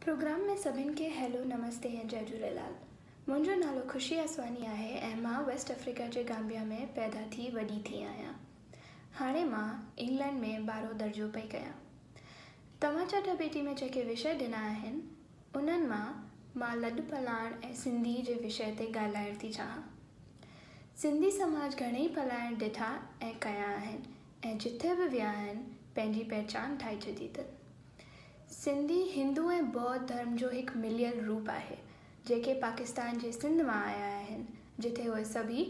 Programme ۾ سڀن کي hello, نمستي ۽ جئي جهوليلال. منهنجو نالو خوشي آسواڻي آهي ۽ مان ويسٽ آفريڪا جي گامبيا ۾ پيدا ٿي وڏي ٿي آهيان. هاڻي مان انگلينڊ ۾ ٻارهون درجو پئي ڪيان. توهان چٽاڀيٽي ۾ جيڪي وشيه ڏنا آهن، انهن مان مان لڏ پلاڻ ۽ سنڌي جي وشيه تي ڳالهائڻ ٿي چاهان. سنڌي سماج گهڻيئي پلاڻ ڏٺا ۽ ڪيا آهن ۽ جٿي به ويا آهن، پنهنجي پهچان ٺاهي ڇڏي اٿن. سنڌي هندو ۽ ٻوڌ ڌرم جو هڪ مليل روپ آهي، جيڪي پاڪستان جي سنڌ مان آيا آهن، جتي اهي سڀئي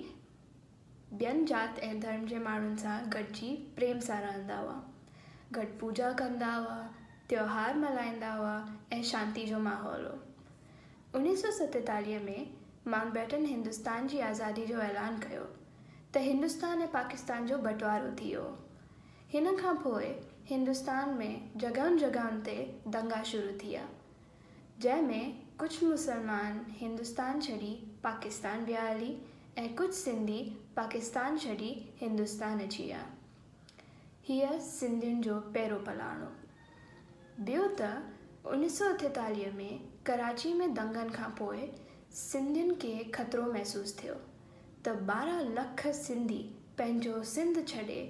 ٻين جات ۽ ڌرم جي ماڻهن سان گڏجي پريم سان رهندا هئا. گڏ پوڄا ڪندا هئا، تيوهار ملهائيندا هئا ۽ شانتي جو ماحول هو. 1947 ۾ مائونٽ بيٽن هندستان جي آزادي جو اعلان ڪيو ته هندستان ۽ پاڪستان جو بٽوارو ٿي ويو. هن کان پوء هندستان ۾ جڳهن جڳهن تي دنگا شروع ٿيا، جنهن ۾ ڪجهه مسلمان هندستان ڇڏي پاڪستان ويا هلي ۽ ڪجهه سنڌي پاڪستان ڇڏي هندستان اچي ويا. هيء سنڌين جو پهريون پلاڻ هو. ٻيو ته 1948 ۾ ڪراچي ۾ دنگن کان پوء سنڌين کي خطرو محسوس ٿيو ته 12 لک سنڌي پنهنجو سنڌ ڇڏي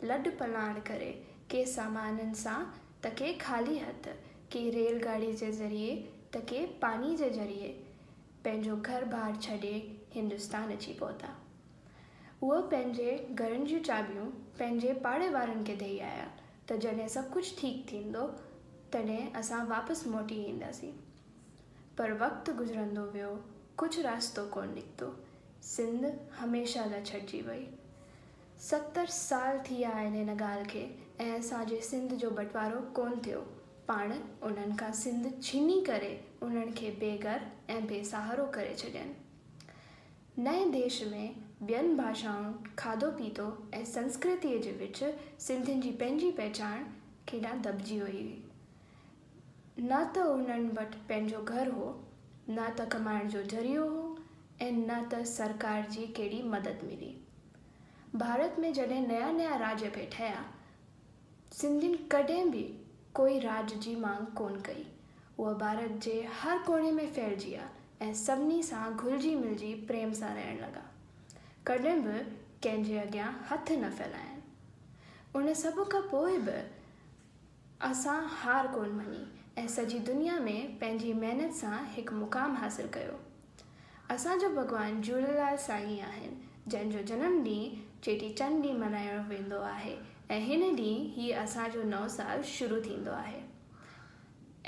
لڏ پلاڻ ڪري ڪي سامانن سان ته ڪي خالي هٿ، ڪي ريل گاڏي جي ذريعي ته ڪي پاڻي جي ذريعي پنهنجو گهر بار ڇڏي هندستان اچي پهتا. اهي پنهنجي گهرن جون چاٻيون پنهنجي پاڙي وارن کي ڏئي آيا ته جڏهن سڀ ڪجهه ٺيڪ ٿيندو تڏهن اسان واپس موٽي اينداسين. پر وقت گذرندو ويو، ڪجهه راستو ڪونه نڪتو. سنڌ هميشه لاء ڇڏجي وئي. 70 سال ٿي ويا آهن هن ڳالهه کي ۽ اسان جي سنڌ جو بٽوارو ڪونه ٿيو. پاڻ انهن کان سنڌ ڇني ڪري انهن کي بي گهر ۽ بي سهارو ڪري ڇڏين. نئين ديش ۾ ٻين ڀاشائن، کاڌو پيتو ۽ سنسڪرتيء جي وچ سنڌين جي پنهنجي پهچاڻ ڪيڏانهن دٻجي وئي هئي. نه ته انهن وٽ پنهنجو گهر هو، نه ته ڪمائڻ جو ذريعو هو ۽ نه ته سرڪار جي ڪهڙي مدد ملي. ڀارت ۾ جڏهن نيا نيا راڄ پئي ٺهيا، سنڌين ڪڏهن به ڪوئي راڄ جي مانگ ڪونه ڪئي. اهي ڀارت جي هر ڪوڻي ۾ ڦهلجي ويا ۽ سڀني سان گهلجي ملجي پريم سان رهڻ لڳا. ڪڏهن به ڪنهن جي اڳيان هٿ نه ڦهلاين. ان سڀ کان پوء به اسان هار ڪونه مڃي ۽ سڄي دنيا ۾ پنهنجي محنت سان هڪ مقام حاصل ڪيو. اسان جو ڀڳوان جهوليلال سائين آهن، جنهن جو جنم ڏينهن چيٽي چنڊ ڏينهن ملهايو ويندو آهي ۽ هن ڏينهن هي اسان جو نئون سال شروع ٿيندو آهي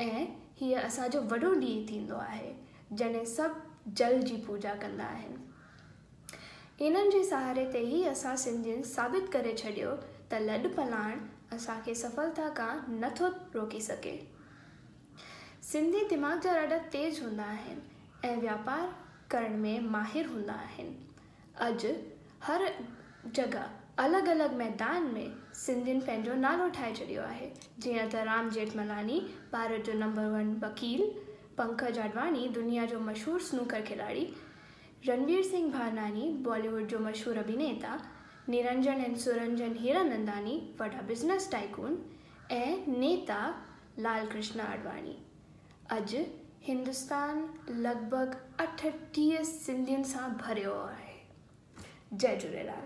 ۽ هيء اسان جو وڏو ڏينهن ٿيندو آهي، جڏهن سڀ جل جي پوڄا ڪندا آهن. انهن جي سهاري تي ئي اسان سنڌين ثابت ڪري ڇڏيو ته لڏ پلاڻ اسان کي سڦلتا کان نه ٿو روڪي سگهي. سنڌي دماغ جا ڏاڍا تيز هوندا آهن ۽ واپار ڪرڻ ۾ ماهر هوندا آهن. اڄ هر جڳهه الڳ الڳ ميدان ۾ سنڌين پنهنجو نالو ٺاهي ڇڏيو آهي جيئن ته رام ڄيٺملاڻي ڀارت جو نمبر ون وڪيل، پنڪج آڏواڻي دنيا جو مشهور سنوڪر کلاڙي، رنوير سنگهه ڀاناني بالي ووڊ جو مشهور اڀينيتا، نرنجن ۽ سرنجن هيراننداني وڏا بزنس ٽائيڪون ۽ نيتا لال ڪرشن آڏواڻي. اڄ هندستان لڳ ڀڳ 38 سنڌين سان ڀريو آهي. جئي جهوليلال.